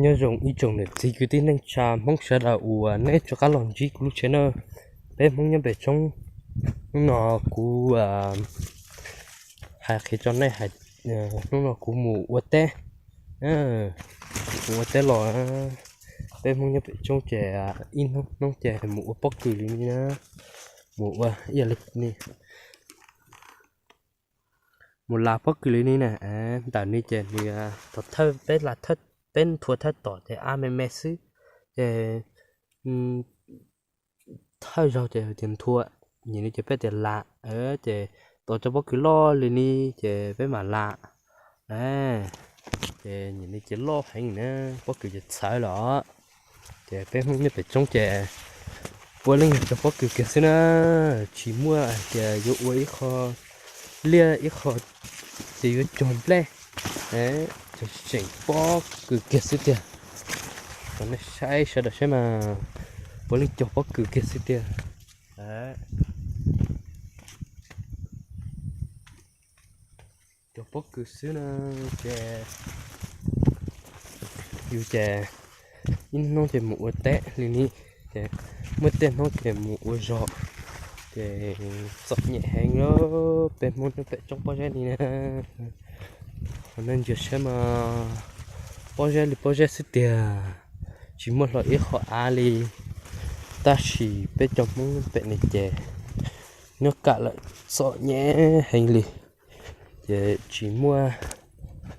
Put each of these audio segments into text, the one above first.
Nyob zoo ib tsoom niam txiv kwv tij neej tsa Hmoob sawv daws uas nej rov qab los ntsib kuv lub channel, peb Hmoob nyob pem roob. Hnub no kuv hais qhia rau nej hais, hnub no kuv mus ua teb, mus ua teb los, peb Hmoob nyob pem roob ces ib hnub hnub ces mus ua pob kws li ni na, mus ua ib yam li ni, mus la pob kws li ni na. Ntawm ni ces nws, thawj peb la, peb nthua thawj tom ces av me me xwb, ces thawj zaug ces tias nthua, nim no ces peb tias la, ces tau cov pob kws loj li ni ces peb mam la. Ces nim no ces loj heev na, pob kws ces txhawv los. Ces peb Hmoob nyob pem roob ces puav leej yog cog pob kws kiag xwb na, tsis muaj hais tias yuav ua ib qho liaj ib qho ces yuav cog nplej, tseem pob kws kiag xwb tiag. Kom nej saib sawv daws saib mas, puav leej cog pob kws kiag xwb tiag. Cog pob kws xwb na, ces yus ces ib hnub ces mus ua teb li ni, ces muaj tej hnub ces mus ua zog, ces txom nyem heev li peb Hmoob nyob pem roob pob zeb li na. Qhov nej ntsia saib mas, pob zeb li pob zeb xwb tiag, tsis muaj hlo ib qho av li. Tab sis peb cov Hmoob pem no ces nyob kam lawm txom nyem heev li, ces tsis muaj,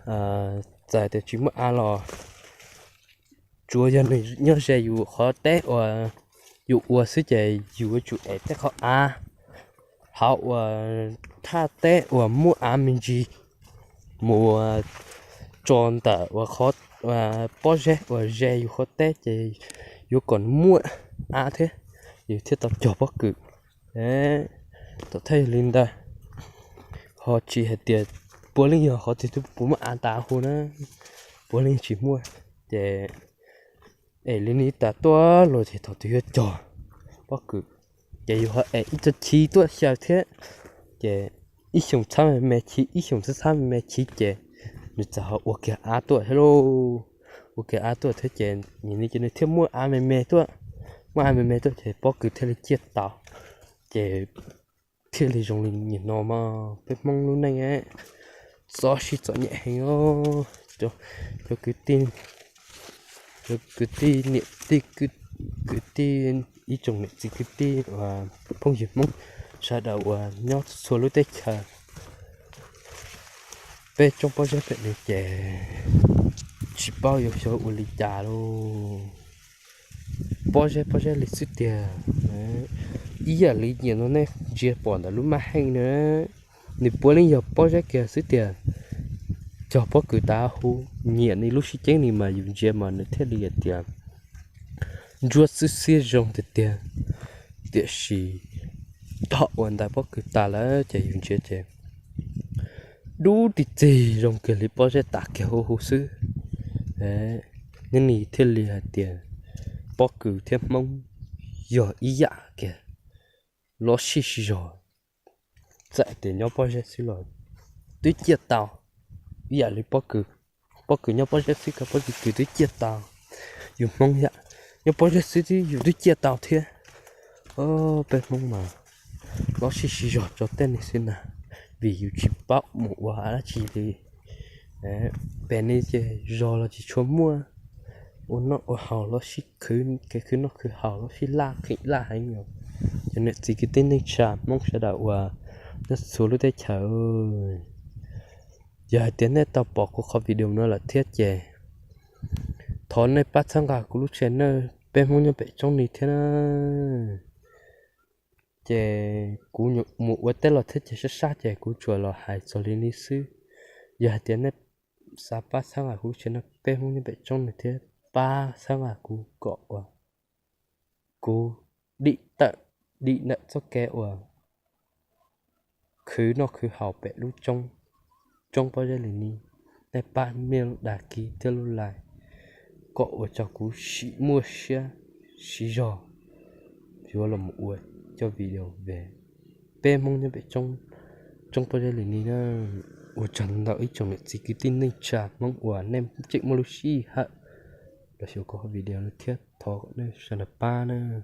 txawm tias tsis muaj av los tsuav yog nws nyob ze yus qhov teb uas yus ua xwb ces yus yuav tsum ev tej qhov av, hauv uas thaj teb uas muaj av me ntsis mus tso ntawm uas qhov pob zeb uas ze yus qhov teb ces yuav kom muaj av thiab, yus thiaj tau cog pob kws. Tom thawj yog li ntawd, ho tsis hais tias puav leej yog qhov twg twb puas muaj av tas huv na, puav leej tsis muaj. Ces es li ni tas tuaj los ces thaum twg yuav cog pob kws, ces yus ho es ib co chiv tuaj xyaw thiab, ces ib xyoos txhab me me chiv, ib xyoos txhab txhab me me chiv ces nws txawm ho ua kiag av tuaj thiab lauj. Ua kiag av tuaj thiab ces nim no ces nws thiaj muaj av me me tuaj, muaj av me me tuaj ces pob kws thiaj li ciaj tau, ces thiaj li zoo li nim no mas peb Hmoob lub neej txom sij txom nyem heev os. Cov kwv tij, cov kwv tij niam tij, kwv tij, ib tsoom niam txiv kwv tij, phooj ywg Hmoob sawv daws uas nyob txhua lub teb chaws, peb roob pob zeb pem no ces tsis paub yuav xyov ua li cas lauj. Pob zeb pob zeb li xwb tiag. Ib yam li nyiam no nej ntsia pom ntawm lub maj heej na, nws puav leej yog pob zeb kiag xwb tiag. Cog pob kws tas huv, nyiam nws lub sib ceeb ni mas yus ntsia mas nws thiaj li hais tias ntsuab xwb xiab zoo tiag tiag. Tiam sis thaum uas ntais pob kws tas lawm ces yus ntsia ces dub tig txig zoo kiag li pob zeb tas kiag huv huv xwb. Neb ni thiaj li hais tias pob kws thiab Hmoob yog ib yam kiag, loj sij sij zog. Txawm tias nyob pob zeb xwb los twb ciaj tau, ib yam li pob kws, pob kws nyob pob zeb xwb, pob kws twb ciaj tau. Yus Hmoob yam nyob pob zeb xwb twb yus twb ciaj tau thiab. Peb Hmoob mas loj sij sij zog rau tej neeg xwb na, vim yus tsis paub mus ua dab tsi li. Pem no ces zog los tsis tshua muaj, ua noj ua haus los sib khwv, kev khwv noj khwv haus los sib laj qhim laj heev os. Cov niam txiv kwv tij neej tsa Hmoob sawv daws uas nyob txhua lub teb chaws, yog hais tias nej tau pom kuv qhov video no lawm thiab ces thov nej pab txhawb nqa kuv lub channel peb Hmoob nyob pem roob ni thiab na. Ces kuv mus ua teb los thiab ces sab sab ces kuv tsuas los hais txog li ni xwb. Yog hais tias nej xav pab txhawb nqa kuv lub channel peb Hmoob nyob pem roob ni thiab, pab txhawb nqa kuv kom uas kuv dim tawm, dim ntawm txoj kev uas khwv noj khwv haus pem lub roob, roob pob zeb li ni. Nej pab nias lub dag kis thiab lub like kom ua rau kuv sim muaj siab siv zog yuav los mus ua cov video ve peb Hmoob nyob pem roob, roob pob zeb li ni na. Ua tsaug ntau ib tsoom niam txiv kwv tij neej tsa Hmoob uas nej tseem muaj lub sij hawm los xyuas kuv video no thiab, thov nej sawv daws pab nawb.